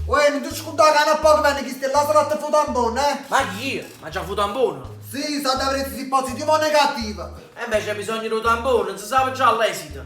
Uè, non ti scordare che a poco venne chi stella sarà te fu tampone, eh? Ma chi? Ma già fu tampone? Sì, sa da vedere se è positivo o negativo. E invece c'è bisogno di un tampone, non si sa già l'esito.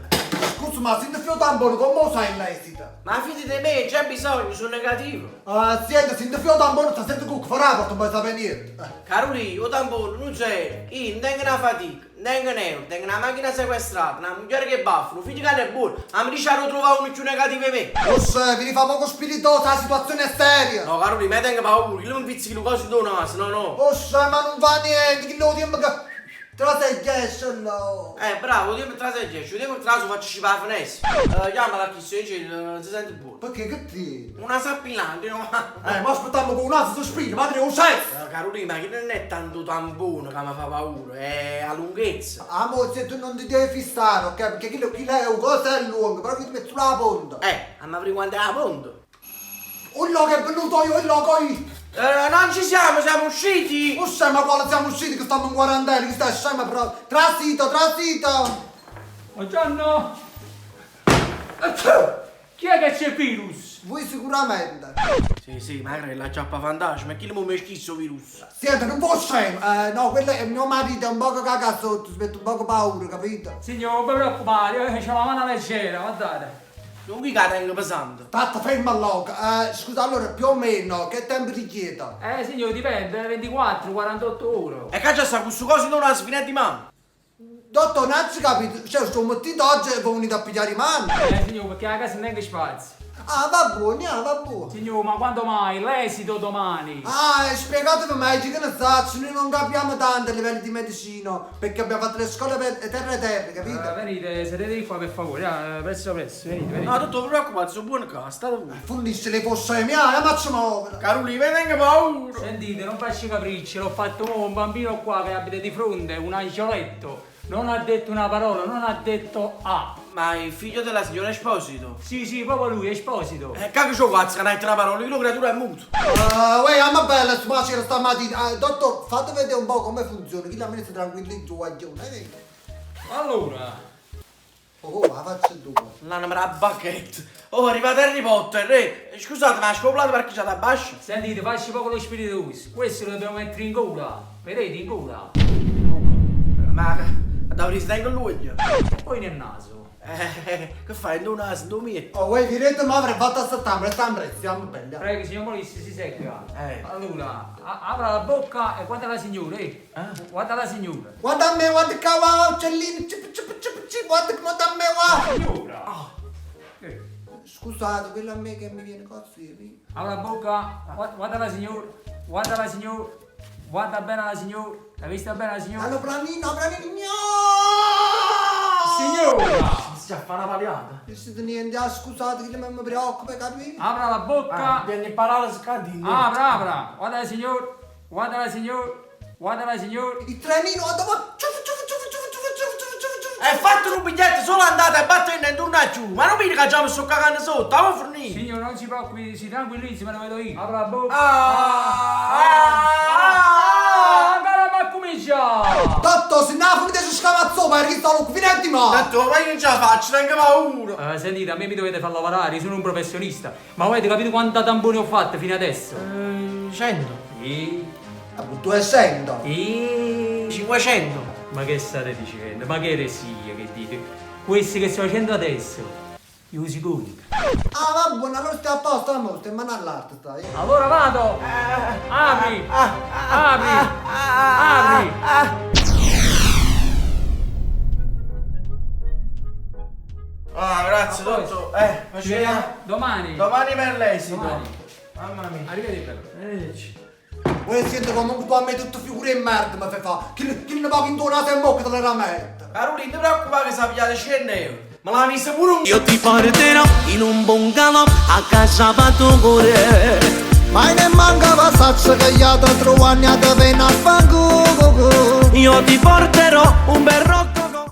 Scusa, ma se ti fai tampone, come sai l'esito? Ma fidati di me, c'è bisogno, sono negativo. Ah, senti, se ti fai tampone, sta senza cucco, farà porto, non puoi sapere niente. Carolì, o tampone non c'è. Io non tengo una fatica, non tengo un euro, tengo una macchina sequestrata, una moglie che baffa, un figlio che non è buono, ma mi dice a trovare uno più negativo di me. Lo sai, vi rifà poco spiritosa, la situazione è seria. No, Carolì, ma tengo paura, io non pizzico le cose do naso, no, no. Oh, sai, ma non fa niente, chi lo tempo che... Te la sei gesto, no. Bravo, io per trasere 10, io per traso faccio scipare la finestra. Chiamala chi si dice, non si sente buono. Perché che ti? Una sappilante, no? Ma aspettiamo con un altro sospiro, madre, un senso. Carolina, ma che non è tanto tampone che mi fa paura, è a lunghezza. Amore, se tu non ti devi fissare, ok? Perché chi, chi è un cosa è lungo, però chi ti metti sulla punta. Ma prima quando è la punta. Oh là che è venuto io, oh là che io. Non ci siamo, siamo usciti! Oh scema, quale siamo usciti che stiamo in quarantena, che stai scema però. Trasito, trasito! Buongiorno! Chi è che c'è il virus? Voi sicuramente. Sì, sì, magari la ciappa fantasma, chi mi schisso virus? Senti, non può scema. No, quello è mio marito, è un poco caga sotto, si mette un poco paura, capito? Signore, non vi preoccupate, c'ho la mano leggera, guardate. Non qui che tengo pesante. Tata, ferma là. Scusa, allora, più o meno, che tempo richiede? Signore, dipende, 24, 48 ore. E che già sta questo coso non ha sfinito di mano? Dottor, non ci capito, cioè, sto mettendo oggi e voi venite a pigliare in mano. Signore, perché a casa non è che spazio. Ah, va buono, ah, va buono. Signore, ma quando mai? L'esito domani. Ah, spiegatevi meglio che ne saccio, noi non capiamo tanto a livello di medicina, perché abbiamo fatto le scuole per terra e terra, capito? Venite, sedetevi qua per favore, presto presto, venite, venite. No, dottor, non preoccupate, sono buono qua, state voi. Fornisce le fosse mie, ma ci muovere. Carolina, mi venga paura. Sentite, non faccio capricci, l'ho fatto mo un bambino qua che abita di fronte, un angioletto. Non ha detto una parola, non ha detto A. Ma è il figlio della signora Esposito? Sì, sì, proprio lui, Esposito. Cacchio c'ho cazzo che non ha detto una parola, io lo creatura è muto. Uè, amma bella, sto facendo stamattina. Dottor, fate vedere un po' come funziona, chi l'ha messo tranquillizzo, guaglione, eh? Allora. Oh, la faccia due. L'hanno messa a bacchetta. Oh, è arrivato Harry Potter, eh. Scusate, ma ha scoplato perché c'è da bascia? Sentite, facci poco lo spiritoso. Questo lo dobbiamo mettere in gola. Vedete, in gola. Ma dovresti stare con l'uoglio. E poi nel naso. Che fai? Non naso, non mio. Oh, vuoi diretto, ma avrei fatto a settembre, settembre, siamo belli. Prego, signor Molisse, si secca. Allora, apra la bocca e guarda la signora, eh. Guarda la signora. Guarda a me, guarda qua, guarda, uccellino, cip, cip, cip, cip, guarda come da me, guarda. Signora. Oh. Scusate, quello a me che mi viene così. Mi... Apra la bocca, guarda la signora, guarda la signora, guarda bene la signora. L'hai vista bene la signora? Allora, Planino, Planino, no! Signora! Si fa una paliata. Non siete niente, ah, scusate che mi preoccupa, capito? Apra la bocca! Ah, vieni a imparare a scadere. Apra, apra! Guarda la signora, guarda la signora, guarda la signora. Il trenino, guarda, va, ciuff, ciuff, ciuff, ciuff, ciuff, ciuff, ciuff, ciuff, ciuff. Hai fatto un biglietto solo andate e battendo e torna giù. Ma non vedi che già mi sto cagando sotto, avevo fornito. Signore, non si preoccupi, si tranquillizzi, me ne vedo io. Apra la bocca. Ah! Ah! Ancora ma comincia! Dottor, se non finite su scamazzò, ma è sto finendo di male. Dottor, ma io non ce la faccio, tengo paura. Sentite, a me mi dovete far lavorare, io sono un professionista. Ma avete capito quanta tamponi ho fatto fino adesso? 100. Sì. 200. Sì. 500. Ma che state dicendo? Ma che eresia che dite? Questi che sto facendo adesso, io si conta. Ah, va buono, allora stai a posto, amore, stai in mano all'altro, stai. Allora vado! Apri! Apri! Apri! Ah, grazie, dottor. Ma Ci vediamo domani. Domani per l'esito. Domani. Mamma mia. Arrivederci, bello. Arrivederci. Voi siete comunque tu a me tutto figure e merda, mi fai fa. Chi ne paga in tuo naso e in bocca te le ramette. Carolina, non ti preoccupare che sappiate 100 euro. Ma l'ha messa pure un... Io ti porterò in un bungalow a casa Patugure. Ma ne mancava saccia che gli altri trovano a te a fanculo. Io ti porterò un bel rock.